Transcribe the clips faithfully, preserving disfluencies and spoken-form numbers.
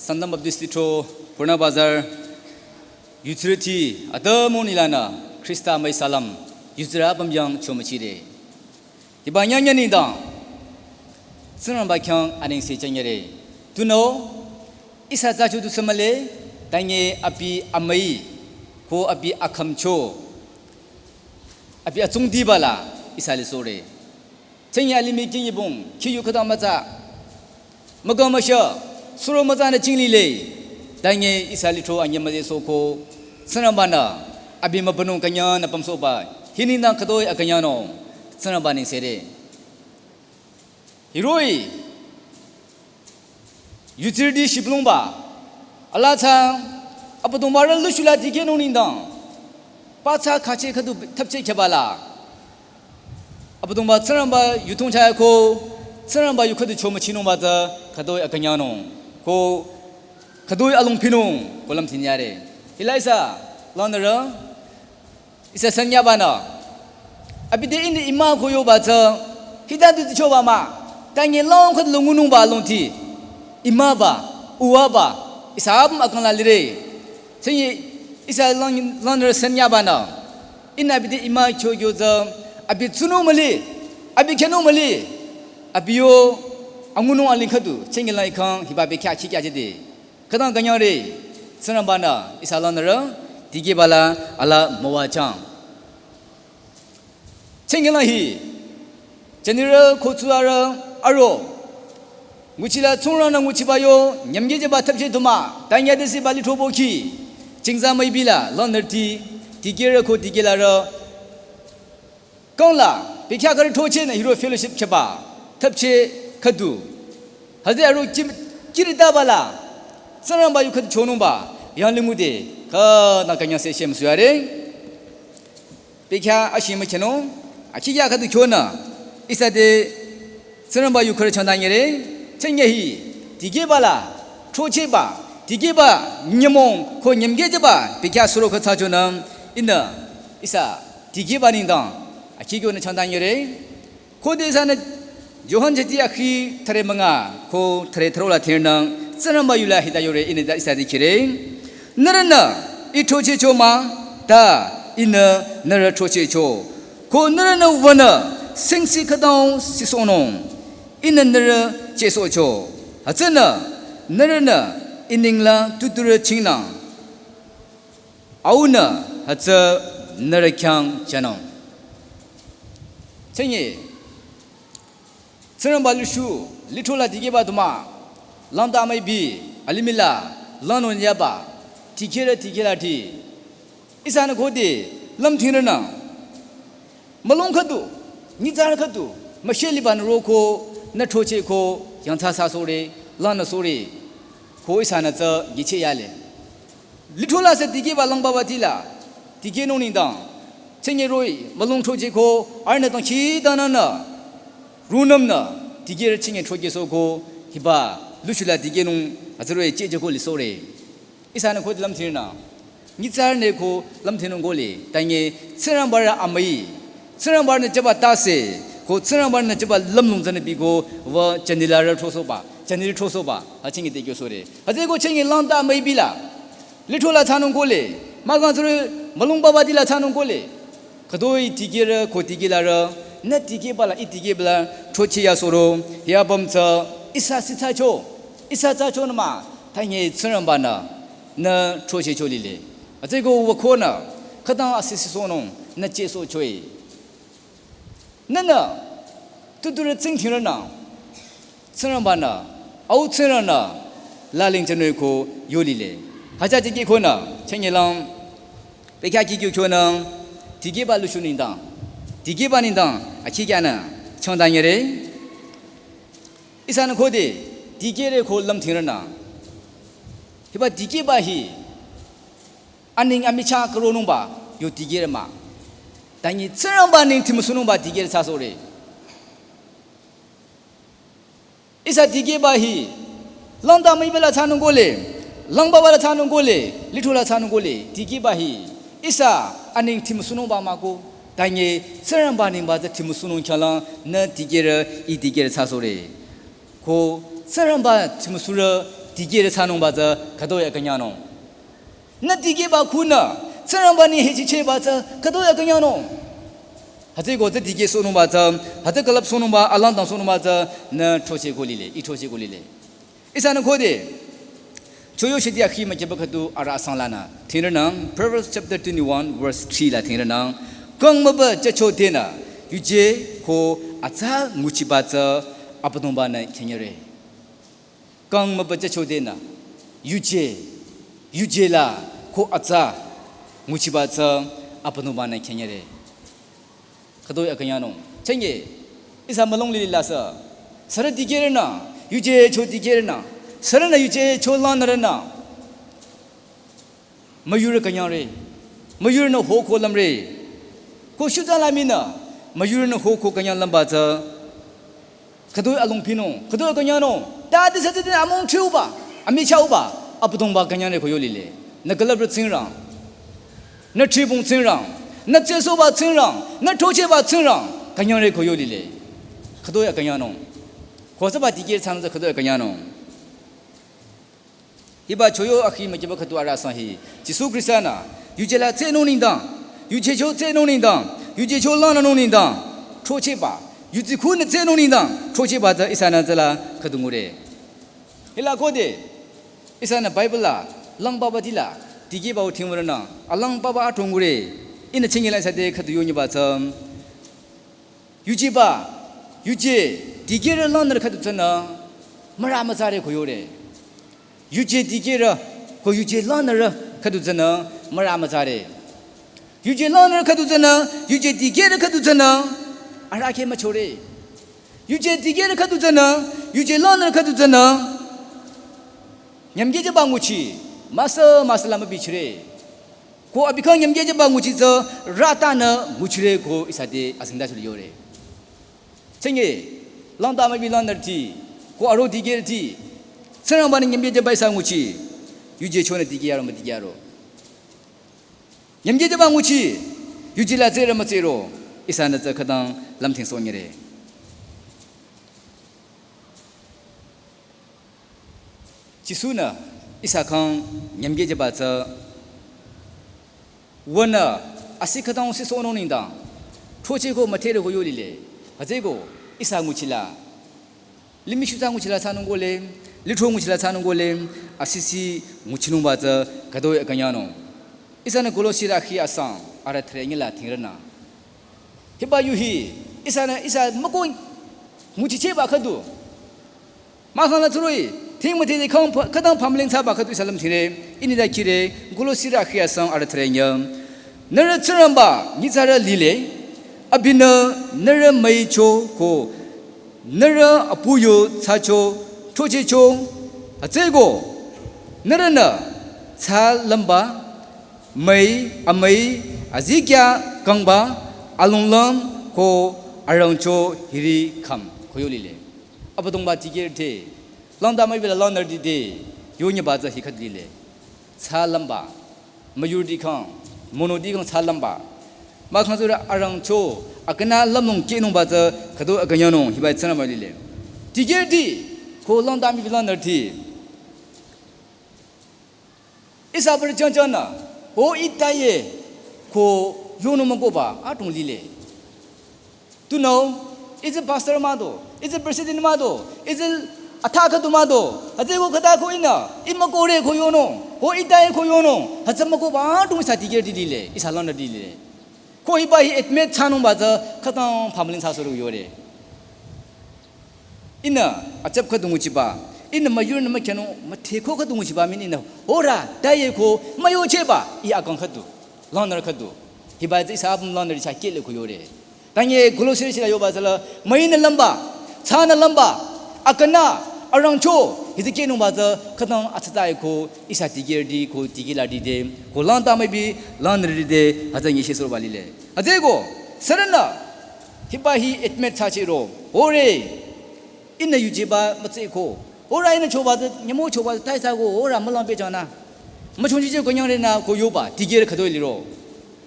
Sangtam Baptist Lithro, Purna Bazar, yutsirüti, atümung nenglanü, Khrista amüi salam, yutsirü apüm yang chomüchire. Hiba nyanya nengdang, Tsingrangba khyang anengse chanyere. Tunüo, ihsa tsacho du sümüle, tanye abi amüi, ko abi akhümcho, abi atsungdiba la, ihsa lisohre. Tanye alimih kinyi bong, khiyu khüta mütsa, müga müsha, suro mütsa nü chinglile, tanye ihsa lithro anyemüde soko, Tsingrangba nü, abi mübünung künyangnü pümsohba, hi nengdang khütoi akünyangnung, Tsingrangba nengsere. Hiroh-i, yutsirüti shibülungba, alaa tsü, Abüdongba rü lushula dikehnung nengdang, pathsa khache khüdu thapche kheba la, Abüdongba Tsingrangba yutong chaya ko, Tsingrangba yu khüdu chomüchinungba tsü, khütoi akünyangnung, ko khütoi alongpinung, ko lümthinyare. Hila ihsa, langnürü, ihsa sanyabanü, abi te ini ima ko yoba tsü, hita du tichoba mah, tanye long khüdu lungunungba longthi, imaba, uwaba, ihsa apüm akang la lire. Tanye ihsa lang, langnürü sanyabanü, ihnü abi te ima kyo kyo tsü, abi tsunung müli, abi khenung müli, abi yo, angunung aling khüdu, tanye lang ikhang, hiba bekhyah khikhyah jede. Khütang künyangre, Tsingrangba nü, ihsa langnürü, dikehba la, alaa müwachang. Tanye lang hi, jünirü, ko tsurü, aro, nguchila Tsingrang nü nguchiba yo, nyümkehjüba thapche du mah, tanye desi ba lithro bokhi, jingza müibi la, langnürüti, dikehrü ko dikehlarü, kang la, bekhyah khürü throchehnü hiro fellowship kheba, thapche khüdu. Hütsüde aro kim, kiritaba la, Tsingrangba yu khüdu chonungba, yang lingude, khütang künyangse shemüsuyare. Bekhyah ashimü khenung, akhikhyah khüdu kyonü, ihsa te Tsingrangba yu khürü changdanyere, tanye hi, dikehba la, throchehba, dikehba, nyümong, ko nyümkehjüba, bekhyah suro khütsa chonü, ihnü, ihsa, dikehba nengdang, akhi kyonü changdanyere, khode ihsanü, Johan jeti akhi thüre münga ko thüre thüro la thirnang, Tsingrangba yula hita yore inü ta ihsa dikehre. Nührünü I throchehcho mah, ta Inü nührü throchehcho. Ko nührünü wünü singsi khütang sisohnung, Inü nührü chehsohcho. Hütsünü nührünü I nengla tuturü chingnang, Aunü hütsü nührü khyang jünung. Chünye Tsingrangba lushu, lithro la dikehba du mah, langta müipi, alimih la langnung yaba, dikehrü dikehla ti, ihsanü khode lümdhingrünü, mülung khüdu, nyitsarü khüdu, müsheliba nü roko, nü throchehko, yangthsa thsasohre, langnüsohre, ko ihsanü tsü nyicheh yale. Lithro la sü dikehba langbabatila dikehnung nengdang, chünye roh-i mülung throchehko arühnü dangkhidangnangnü rungnümnü dikehrü chünye throchehsohko, hiba lushu la dikehnung hütsü roh-i chehchehko lisohre. Ihsanü khode lümdhingrünü, nyitsarünü ko lümdhingnung kohle, tanye Tsingrangbarü amüi, Tsingrangbarünü jüba tase, ko Tsingrangbarünü jüba lümlong tsünü biko wü jünirü throsohba, jünirü throsohba, hütsü chünye dikehsohre. Hütsüeko chünye langta müipi la, lithro la thsanung kohle, mahkhang tsürü mülung babatila thsanung kohle, khütoi dikehrü ko dikehlarü, nü dikehba la I dikehba la throcheh yasohro, hi apüm tsü ihsa sithsacho, ihsa thsacho nü mah, tanye Tsingrangbanü nü throchehcho lile. Hütsüeko wükonü khütang asisisohnung, nü chehsohchoe. Nühnü tuturü tsingdhingrünü, Tsingrangbanü, Au Tsingrang-nü laling jünung ko yo lile. Hütsü dikehkonü, chünye lang, bekhyah kihkyo kyonü, dikehba lushu nengdang, dikehba nengdang akhi kyanü changdanyere. Ihsanü khode dikehre ko lümdhingrünü, hiba dikehba hi aneng amichah khüronungba yo dikehre mah, tanye Tsingrangba neng dhingmüsunungba dikehre thsasohre. Ihsa dikehba hi langta müipi la thsanung kohle, langbaba la thsanung kohle, lithro la thsanung kohle, dikehba hi ihsa aneng dhingmüsunungba mahko, tanye Tsingrangba nengba tsü dhingmüsunung khyanglang nü dikehrü I dikehre thsasohre. Ko Tsingrangba dhingmüsurü dikehrü thsanungba tsü khütoi akünyangnung. Nü dikehba khunü Tsingrangba neng hechichehba tsü khütoi akünyangnung. Hütsüeko tsü dikehsohnungba tsü, hütsü külüpsohnungba, alangdangsohnungba tsü nü throchehko lile, I throchehko lile. Ihsanü khode Choyo shiti akhi mükyüba khüdu arüh asang lanü dhingrünang, Proverbs chapter twenty-one verse three la dhingrünang, kang mübü jücho denü yuje ko atsa nguchiba tsü Abüdongba-nü künyangre. Kang mübü jücho denü yuje, yuje la ko atsa nguchiba tsü Abüdongba-nü künyangre. Khütoi akünyangnung. Chünye ihsa mülung lili la sü, sürü dikehrünü, yuje cho dikehrünü, sürünü yuje cho langnürünü müyurü künyangre, müyurünü hoko lümre. Ko shutsa la mii nü müyurünü hoko künyang lümba tsü khütoi alongpinung, khütoi akünyangnung. Ta di sü tsü di amung thiuba, amichah uba, Abüdongba künyangre ko yo lile. Nü külüprü Tsingrang, nü thribong Tsingrang, nü tsehsohba Tsingrang, nü throchehba Tsingrang künyangre ko yo lile. Khütoi akünyangnung. Ko süba dikehrü thsanung tsü khütoi akünyangnung. Hiba Choyo akhi mükyüba khüdu arüh asang hi, Jisu Khrista-nü yuje la tsehnung nengdang, yuje cho tsehnung nengdang, yuje cho langnünung nengdang throchehba, yuje khunü tsehnung nengdang throchehba tsü ihsanü tsüla khüdu ngure. Hila khode ihsanü Bible la langbabatila dikehba u dhingwürünü alangbaba atong ngure. Ihnü chünye la ihsa te khüdu yonyiba tsü, yujeba, yuje dikehrü langnürü khüdu tsünü mürü mütsare ko yore. Yuje dikehrü ko yuje langnürü khüdu tsünü mürü mütsare. Yuje langnürü khüdu tsünü, yuje dikehrü khüdu tsünü arahkheh müchore. Yuje dikehrü khüdu tsünü, yuje langnürü khüdu tsünü nyümkehjüba nguchi, müsü müsü la mübichire. Ko abi khyang nyümkehjüba nguchi tsü rütanü nguchire ko ihsa te azengtacho li yore. Chünye langta müipi langnürüti, ko aro dikehrüti, Tsingrangba-nü nyümkehjüba ihsa nguchi, yuje chonü dikeh yaro müdikeh yaro, nyümkehjüba nguchi, yuje la tsehro mütsehro, ihsanü tsü khütang lümdhingsohnyire. Jisu-nü ihsa khyang nyümkehjüba tsü, wünü asi khütang sisohnung nengdang throchehko müdhere ko yo lile. Hütsüeko ihsa nguchila, limih shutsa nguchila thsanung kohle, lithro nguchila thsanung kohle, asisi nguchinungba tsü khütoi akünyangnung. Ihsanü Kolosirü akhi asang arüh thüre nyila thingrünü, hiba yu hi ihsanü ihsa müko nguchichehba khüdu mahkhang la tsuroh-i, thing müdhede khang pha-, khütang phamüling thsaba khüdu ihsa lümthingre. Ihnü ta khire, Kolosirü akhi asang arüh thüre nyi. Nührü Tsingrangba nyitsarü lile, abinü nührü müicho ko nührü apu yu thsacho throchehcho. Hütsüeko nührünü thsalümba, müi, amüi, azikyah kangba, alonglüm ko arangcho hiri kham ko yo lile. Abüdongba dikehrüti, langdang mübila langnürüti te yonyiba tsü hi khüdu lile. Thsalümba, müyurüti khyang, monoti khyang thsalümba. Mahkhang tsurü arangcho, akünü lümlong kehnungba tsü khütoi akünyangnung, hiba tsünü mülile. Dikehrüti ko langdang mübila langnürüti, ihsa bürü changchangnü, ho itaye ko yonung mükohba adrong lile. Tunüo, itsü pastor mah do, itsü president mah do, itsü atha khüdu mah do, hütsüeko khüta ko ihnü, ih mükohre ko yonung, ho itaye ko yonung, hütsü mükohba adrong ihsa dikehrüti lile, ihsa langnürüti lile. Ko hiba hi admit thsanungba tsü khütang phamüling thsasohre yore. Ihnü achap khüdu nguchiba, ihnü müyurünü mükhyünung müdheko khüdu nguchiba mii ihnü horü taye ko müyochehba, ih akang khüdu, langnürü khüdu. Hiba tsü ihsa apüm langnürü chah kehle ko yore. Tanye Kolosirü chila yoba tsüla, müinü lümba, thsanü lümba, akünü, arangcho, hitsü kehnungba tsü khütang atsataye ko ihsa dikehrüti ko dikehlarüti te, ko langdang mübi langnürüti te, hütsü nyichehsohba lile. Hütsüeko sürünü hiba hi admit thsachehro, hore, ihnü yujeba mütsüko, horü ihnü choba tsü, nyümong choba tsü, taisa ko horü mülang pehjünü, müchongchicheh ko nyangrenü ko yoba dikehrü khütoi liro.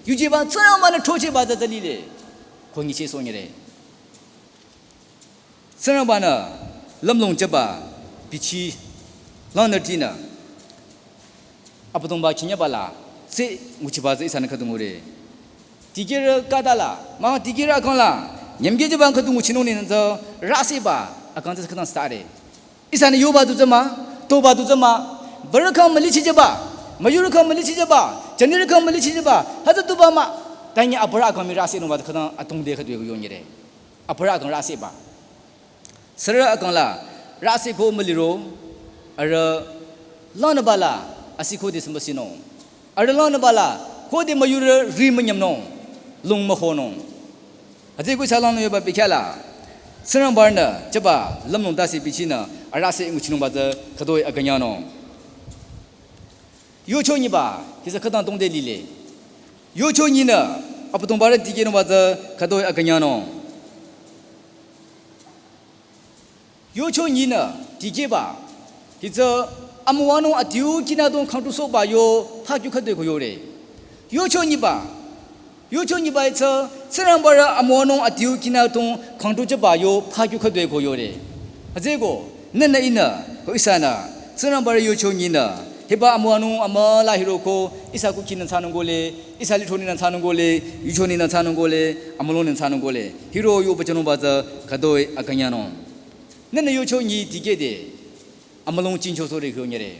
Yujeba Tsingrangba-nü throchehba tsü tsü lile, ko nyichehsohnyire. Tsingrangba-nü lümlong jüba bichi langnürütinü Abüdongba khinyaba la tsü nguchiba tsü ihsanü khüdu ngure. Dikehrü khüta la, mah dikehrü akang la, nyümkehjüba khüdu nguchinung nengdang tsü rüseba akang tsü khütang thsare. Ihsanü yoba du tsü mah, toba du tsü mah, bürü khyang mülichijüba, müyurü khyang mülichijüba, jünirü khyang mülichijüba, hütsü tuba mah. Tanye abürü akang mii rüsenungba tsü khütang atongde khüdu yonyire. Abürü akang rüseba, sürü akang la rüseko müliro, arüh langnüba la asi khode sümba sinung, arüh langnüba la khode müyurü ri münyümnung, lung mühonung. Hütsüeko ihsa langnü yoba bekhyah la Tsingrangba-nü jüba lümlong tase bichinü arüh rüse nguchinungba tsü khütoi akünyangnung. Yucho nyiba hi tsü khütang tongde lile. Yucho nyinü Abüdongba-nü dikehnungba tsü khütoi akünyangnung. Yucho nyinü dikehba hi tsü amüwanung adiu kinadong khangtusohba yo phakyu khütoi ko yore. Yucho nyiba, yucho nyiba hi tsü Tsingrangba-nü amüwanung adiu kinadong khangtujüba yo phakyu khütoi ko yore. Hütsüeko nühnü ihnü ko ihsanü Tsingrangba-nü yucho nyinü hiba amüwanung amüla hiroko ihsa kukhinü thsanung kohle, ihsa lithro ninü thsanung kohle, yucho ninü thsanung kohle, amülung ninü thsanung kohle. Hiro yoba jünungba tsü khütoi akünyangnung. Nühnü yucho nyi dikehde amülung chingchosohre ko yonyire.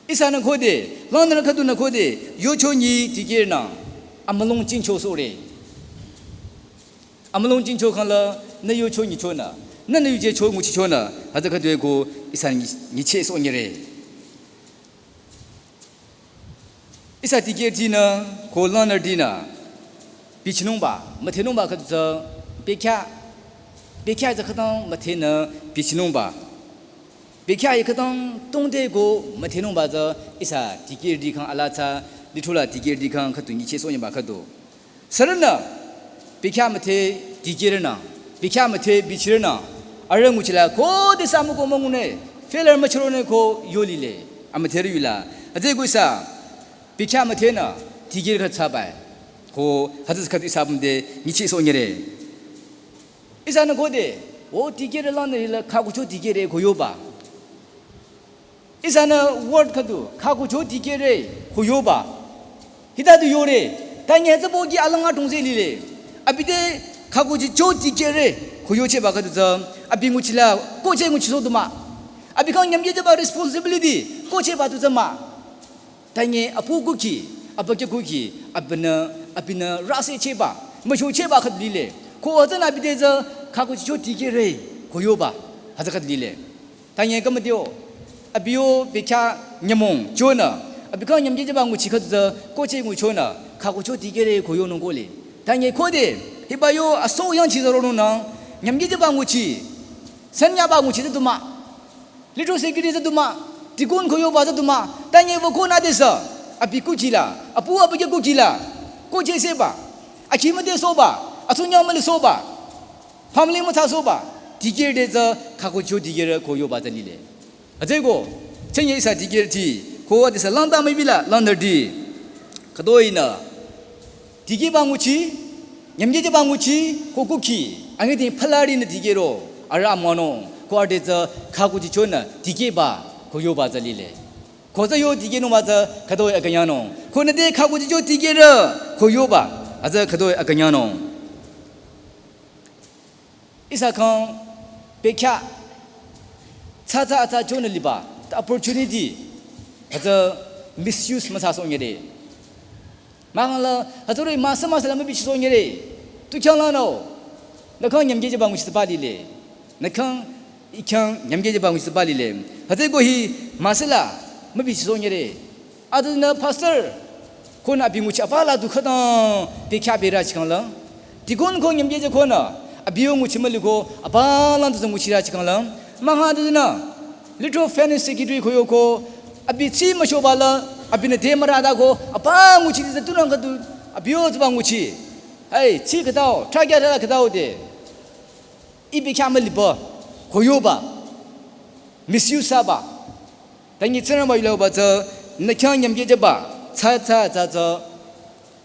Ihsanü khode, langnürü khüdunü khode yucho nyi dikehnang amülung chingchosohre. Amülung chingcho khang la nü yucho nyichonü, nühnü yuje cho nguchichonü, hütsü khütoi ko ihsanü nyi-, nyichehsohnyire. Ihsa dikehrütinü ko langnürütinü bichinungba, müdhenungba khüdu tsü bekhyah, bekhyah tsü khütang müdhenü bichinungba. Bekhyah hi khütang tongde ko müdhenungba tsü ihsa dikehrüti khyang alaa tsü, lithro la dikehrüti khyang khüdu nyichehsohnyeba khüdu. Sürünü bekhyah müdhe dikehrünü, bekhyah müdhe bichirünü, arüh nguchila khode sü müko müngunü, failure müchüronü ko yo lile, amüdherü yula. Hütsüeko ihsa bekhyah müdhenü dikehrü khüdu thsabai, ko hütsü khüdu ihsa apüm te nyichehsohnyire. Ihsanü khode, o dikehrü langnürü la khakucho dikehrü ko yoba, Ihsanü word khüdu, khakucho dikehre, ko yoba. Hita du yore, ta nye tsü boki alanga tongse lile. Abi te khakuchicho dikehre, ko yocheba khüdu tsü, abi nguchila, koche nguchiso du mah. Abi khyang nyamkehjeba responsibility, kocheba du tsü mah. Ta nye apu kuki, abükyü kuki, abinü, abinü rase cheba, müsho cheba khüdu lile. Ko hütsünü abi te tsü, khakuchicho dikehre, ko yoba, hütsü khüdu lile. Ta nye kümüdeo, abi yo bekhyah nyümong chonü, abi khyang nyamkehjeba nguchi khüdu tsü, koche nguchonü, khakucho dikehre ko yonung kohle. Ta nye khode, hiba yo aso yangchi zaronung nang, nyamkehjeba nguchi, sanyaba nguchi tsü du mah, litro sekiri tsü du mah, deacon ko yoba tsü du mah, ta nye wüko nü desa, abi kukila, apu abükyü kukila, koche seba, akhi müde soba, aso nyang müli soba, family mütsa soba, dikehre te tsü khakucho dikehre ko yoba tsü lile. Hütsüeko, chünye ihsa dikehre ti, ko adisa langda mübila langda di. Khütoinü, dikehba nguchi, nyamkehjeba nguchi, ko kuki, angi ti phalarinü dikehro, arüh amüwanung, ko ade tsü khakuchichonü, dikehba, ko yoba tsü lile. Ko tsü yo dikehnungba tsü, khütoi akünyangnung. Ko nü te khakuchicho dikehre, ko yoba, hütsü khütoi akünyangnung. Ihsa khyang bekhyah, tsatsa atsa chonü liba, the opportunity, hütsü misuse müthsa sohnyere. Mahkhang la, hütsüri müsa müsa la mübichi sohnyere. Tu khyang lanü, nü khyang nyamkehjeba nguchi tsü ba lile. Nü khyang, ih khyang nyamkehjeba nguchi tsü ba lile. Hütsüeko hi müsa la, mübichi sohnyere. Adünü pastor, konü abi nguchi apala du khütang bekhyah bera chikhang la. Deacon ko nyamkehje konü, abi yo nguchi müli ko apala du tsü nguchira chikhang la. Mahkhang adünü, litro finance secretary ko yoko, abi tsi müshoba la, abinü te mürada ko, apa nguchi di tsü tunang khüdu, abi yo tsüba nguchi. Hey, tsi khütao, trakya tala khütao de. Ih bekhyah müliba, ko yoba, misuse thsaba. Ta nye Tsingrangba yulaba tsü, nü khyang nyamkehjeba, tsatsa tsatsa,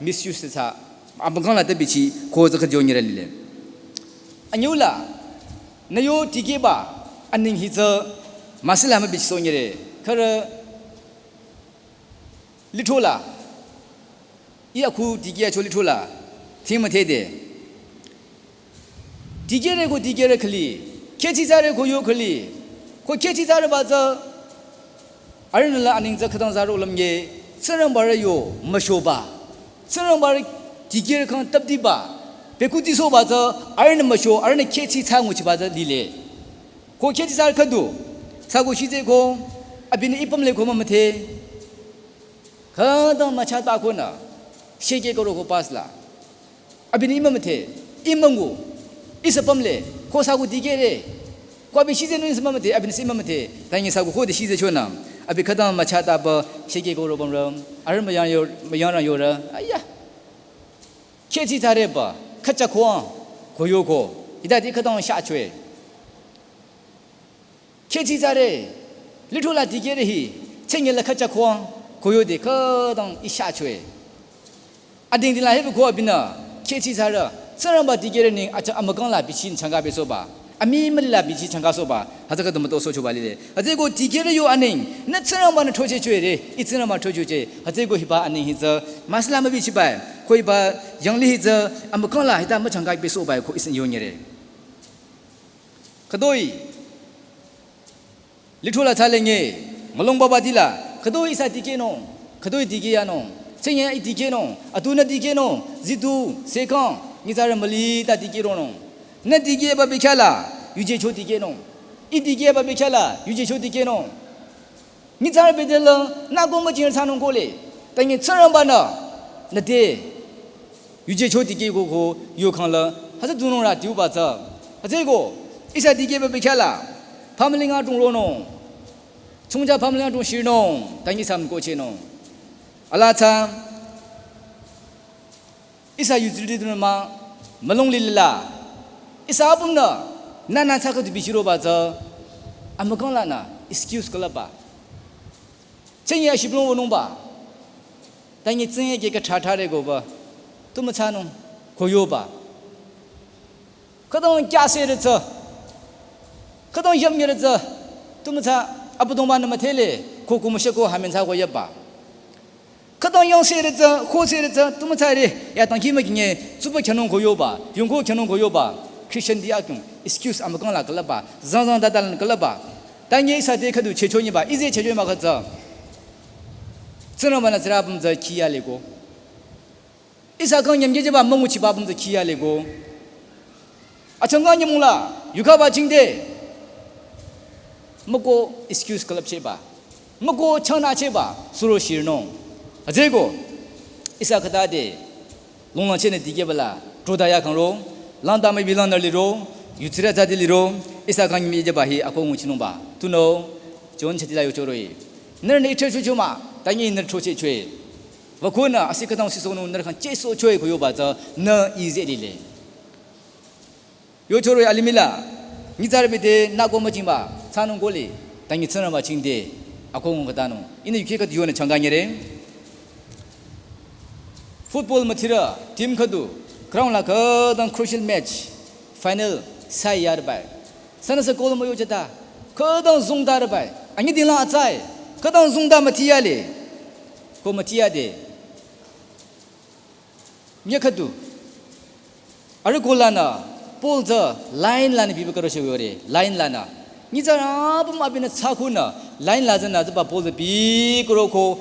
misuse thsa, amükhang la te bichi, ko tsü khüjo nyere lile. Anyüla, nü yo dikehba, aneng hi tsü, müsa la mübichi sohnyere, khürü, litro la, ih akhu dikeh acho litro la, thing müthede. Dikehre ko dikehre khüli, khetsitsare ko yo khüli, ko khetsitsareba tsü, arühnü la aneng tsü khütang zaro lümye, Tsingrangba rü yo müshoba, Tsingrangba rü dikehre khyang tapdiba, pekuti sohba tsü, arühnü müsho, arühnü khetsitsa nguchiba tsü lile. Ko khetsitsare khüdu, thsako shitse ko, abinü ih pümle ko mümüthe, khütang müchata konü, shekeh koro ko pass la. Abinü ih mümüthe, ih müngu, ihsa pümle, ko thsako dikehre. Ko abi shitse nü ihsa mümüthe, abinü sü ih mümüthe, ta nye thsako khode shitse chonü. Abi khütang müchataba, shekeh koro bamrü, arüh müyang yo, müyang rang yore, aya. Khetsitsareba, khücha ko, ko yoko, hita di khütang sha choe. Khetsitsare, litro la dikehre hi, chünye la khücha ko, ko yode khütang ih sha choe. Ading di la hebe ko abinü, khetsitsare, Tsingrangba dikehre neng acha amükhang la bichi changkabe sohba. Amii müli la bichi changka sohba. Hütsü khüdu mütosohchoba lile. Hütsüeko dikehre yo aneng, nü Tsingrangba nü throcheh choere, ih Tsingrangba throcheh choe. Hütsüeko hiba aneng hi tsü, müsa la mübichiba, ko hiba yanglih hi tsü, amükhang la hita müchangkabe sohba ko ihsa yonyere. Khütoi, litro la thsalenge, mülung baba di la, khütoi ihsa dikehnung, khütoi dikehyanung, chünye ih dikehnung, atunü dikehnung, zitu, sekang, nyitsarü müli ta dikehronung. Nü dikehba bekhyah la, yuje cho dikehnung. Ih dikehba bekhyah la, yuje cho dikehnung. Nyitsarü bede la, nü ko müjing thsanung kohle. Ta nye Tsingrangba nü, nü te, yuje cho dikeh ko ko, yokhang la, hütsü dunung rü tiuba tsü. Hütsüeko, ihsa dikehba bekhyah la, family nga tungronung. Chungcha family nga tungshinung, ta nye sam ko chenung. Ala tsü, ihsa yuzirüti tunü mah, mülung lilila. Ihsa apümnü, nü nü thsako tu bichiroba tsü, amükhang lanü, excuse külaba. Chünye ashiblong wünungba. Ta nye chünye ke ka thathare koba. Tu müthsanung, ko yoba. Khütang kyasere tsü. Khütang yamyere tsü. Tu müthsa, Abüdongba nü müdhele, ko kumüshe ko hamin sa ko yaba. Khütang yang sere tsü, ko sere tsü, tu mütsare, ya tangki mükhinge, tsuba khyünung ko yoba, yungko khyünung ko yoba, Christian di akyung, excuse amükang la külaba, zang zang dada la külaba. Tangi ihsa te khüdu checho nyiba, ize checho ma khütsü. Tsingrangba nü tsira apüm tsü khiyale ko. Ihsa kang nyamge jeba münguchiba apüm tsü khiyale ko. Achangka nyümong la, yukhaba chingde. Müko excuse külüpcheba. Müko changna cheba, suro shirnung. Azeko, ihsa khüta de, longlang chenü dikehba la, troda ya kangro, langda mübi langda liro, yutsira zadi liro, ihsa kang mi jeba hi ako nguchinungba. Tunüo, John chetila yochoroi. Nührü nü ichwe chuchuma, tangi nührü choche chwe. Vakunü, asi khütang sisonung nührü kang cheso chwe ko yoba tsü, nü ize lile. Yochoroi alimih la, nyitsarü bete nako müjingba, tsanung kole, tangi Tsingrangba chingde, ako ngung khütanung. Ihnü yukheh khüdu yonü changka nyere. Football müthirü, team khüdu, ground la khütang crucial match, final, sai yarbai. Sünüsü goal müyocheta, khütang zungdarbai. Anyi dingla atsai, khütang zungda müthiyale. Ko müthiyade. Nyekhüdu. Arüh goal lanü, ball tsü line lanü bibi karo she yore, line lanü. Nyitsarü apüm abinü tsakunü, line la tsünü tsüba ball tsü bi karo ko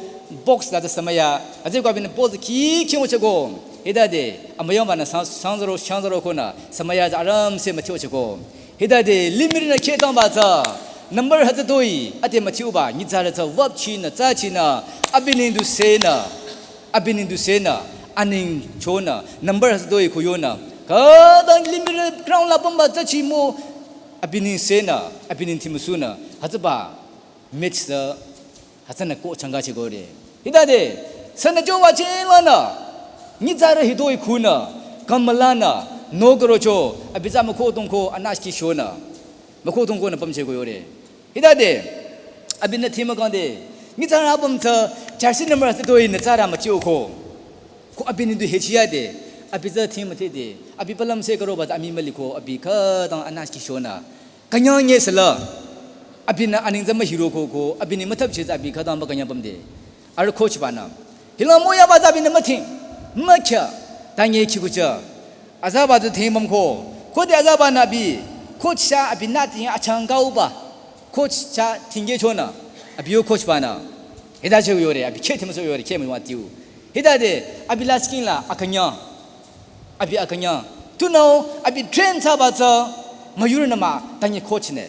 box la tsü samaya, azeko abinü ball tsü khi khi ngocheko. Hidade, amüyangbanü sang, sangzaro, sangzaro konü, samaya tsü aramse müthi ocheko. Hidade, limit nü khetangba tsü, number hütsü toi, ate müthiuba, nyitsarü tsü wapchinü, tsachinü, abinü du senü. Abinü du senü, aning chonü, number hütsü toi kuyonü. Khütang limit ground la pümba tsü chimo, abinü senü, abinü thimusunü, hütsüba, match tsü, hütsünü ko changka chegore. Hidade, sünü jowa chelanü, nyitsarü hitoi kunü, kamalanü, no korocho, abi tsü müko tongko, anashki shonü. Müko tongko nü pümche kuyore. Hidade, abinü thima kangde, nyitsarü apüm tsü, jersey number tsü toi nü tsara müchioko. Ko abinü du hechiyade, abi tsü thima thede, abi palam se karoba tsü ami müliko, abi khütang anashki shonü. Kanyang nye sela, abinü aning tsü mühiroko ko, abinü müthapche tsü abi khütang ba kanyang pümde. Arüh coach banü. Hila moyaba tsü abinü müthing, mükya, tangi khikucha. Azaba tsü thing bamko. Khode azaba nü abi. Coach cha abi nü thing achangkauba. Coach cha thingge chonü. Abi yo coach banü. Hida che yore, abi khe thimso yore, khe mwa tiu. Hidade, abi la skin la akanya. Abi akanya. Tunüo, abi train thsaba tsü, müyurü nü mah, tangi coach nü.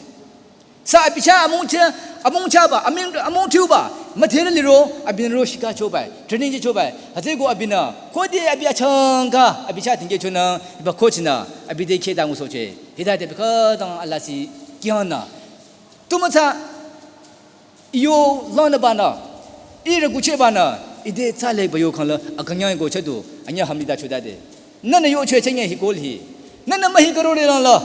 Sa abi cha amung thsa, amung thsaba, amung, amung thiuba, müdhere liro, abinü ro shika chobai, training je chobai. Hütsüko abinü, khode abi achangka, abi cha thingke chonü, iba coach nü, abi de khe dang usoche. Hidade abi khütang alasi kyanü. Tumütsa, iyo lanü banü, ire kuche banü, ide tsale ba yo kangla, akanyang ko chedu, anya hamida chodade. Nünü yochwe chenge hi kol hi. Nünü mühi karore langla.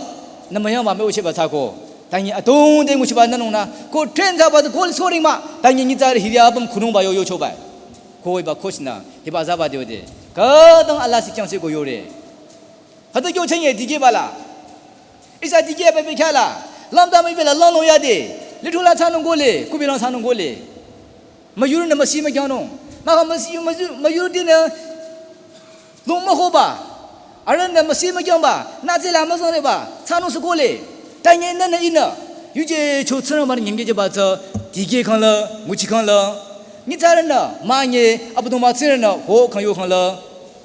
Nü müyangba müocheba tsako. Tangi atongde nguchiba nünungnü. Ko train thsaba kol soring mah. Tangi nyitsarü hiri apüm khunungba yo yochoba. Ko iba coach nü. Hiba azaba diode. Khütang alasi kyangse ko yore. Hütsü kyo chenge dikehba la. Ihsa dikehba bekhala. Lamda mübila langlo yade. Lithola thsanung kole. Kubilang thsanung kole. Müyurü nü müsi mükyang nung. Mahkhang müsi, müyurü, müyurü dinü lung mühoba. Arühnü müsi mükyangba. Nü tsela müzangreba. Thsanung sükole. Tangi nünü ihnü. Yuje cho Tsingrangba nü nyimkejeba tsü. Dikeh kangla, nguchi kangla. Nyitsarünü, manye, Abüdongba Tsingrang nü, ho kang yo kangla.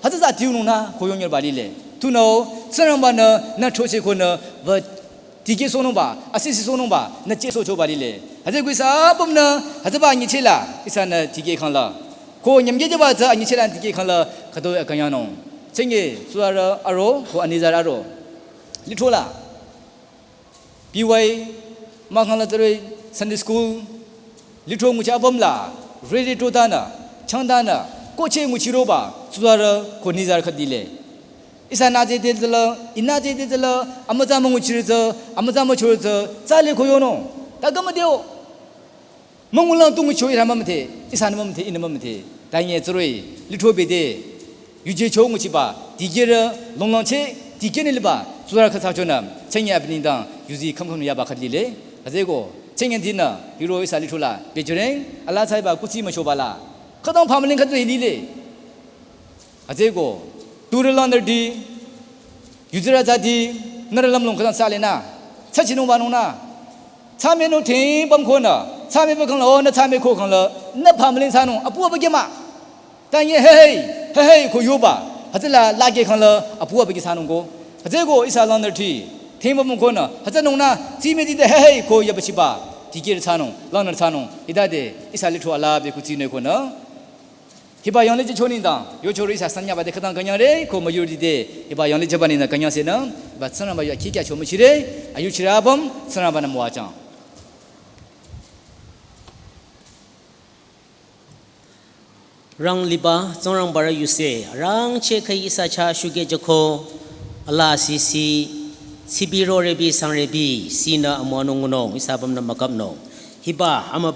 Hütsü tsü tiunungnü, ko yongyerba lile. Tunüo, Tsingrangba nü, nü choche konü, va Tikehsohnungba, asisi sohnungba, nü chesohchoba lile. Hütsü ko ihsa apümnü, hütsüba anyichehla, ihsanü tikeh kangla. Ko nyümkejeba tsü anyichehla tikeh kangla, khütoi akünyangnung. Chenge, tsurü aro, ko anizarü aro. Lithola. B Y, mahkhang la tsürü Sunday school, litho nguchi apümla, rere totanü, changtanü, koche nguchiroba, tsurü ko nizarü khüdile. Ihsa nütse te tsüla, inütse te tsüla, amütsa münguchirü tsü, amütsa müchorü tsü, tsale ko yonung. Ta kama deo. Müngulang tu ngucho ihrü mümüdhe, ihsanü mümüdhe, ihnü mümüdhe. Ta nye tsürü, litho bete, yuje cho nguchiba, dikehrü, longlang che, dikeh nü liba, tsurü khütsa chonü, chenge abi nengdang, yuzi kham kham yaba khüdile. Hütsüko, Chengen dinü, hiro ihsa lithro la, bejureng, ala tsaiba kutsi müchoba la. Khütang phamüling khütang hilile. Hütsüeko, turü langnürüti, yuzirü tsati, nührü lümlong khütang sale nü. Tsachinung banung nü. Tsame nü thing pamkonü, tsame pamkonü, o nü tsame kokonü, nü phamüling thsanung, apu apa kema. Tanye hei, hei, hei, ko yoba. Hütsüla lage khangla, apu apa ki thsanung ko. Hütsüeko ihsa langnürüti. Thing pamkonü, hütsünung nü, tsime tide hei, hei, ko yaba chiba. Tikir thsanung, langnürü thsanung. Hitade, ihsa lithro ala be kutsi nü konü. Hiba yanglih je choning dang, yochoro ihsa sanyaba de khütang künyangre, ko müyurüti de, hiba yanglih jeba ninü künyangsenü, hiba Tsingrangba yu akhi kya cho müchire, ayuchire apüm, Tsingrangba nü müwajüng. Rang liba, Tsingrangba rü yuse, rangcheh khüi ihsa chah shukeh jüko, ala sisi, sibi rorebi sangrebi, sinü amüwanung ngunung, ihsa apümnü müküpnung. Hiba, amüba